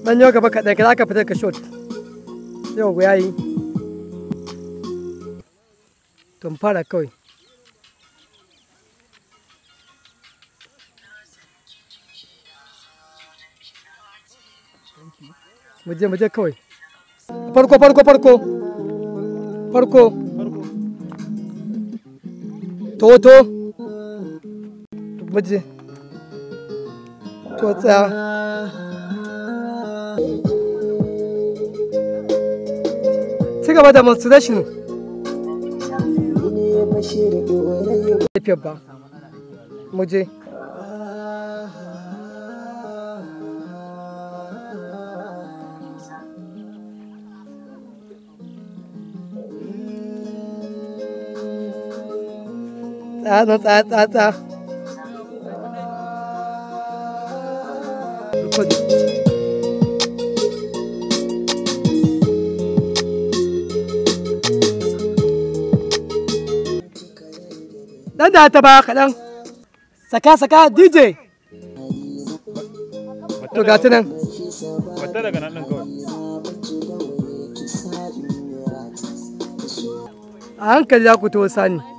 Dan yau gaba kaɗan ka za ka fitar ka shot. Yau ya yi. To mu fara kawai. Mu je kawai. Farko, farko, farko. Farko. To, to. Mu je. To, tsaya. Ci gaba da demonstration. Lafiyar ba. Mu je. Tsaya, tsaya, tsaya, tsaya. Record. Dan da ta baya kaɗan. Saka, saka, DJ. To, ga ta nan. Wata daga nan ɗin kawai. A hankali za ku to, Sani.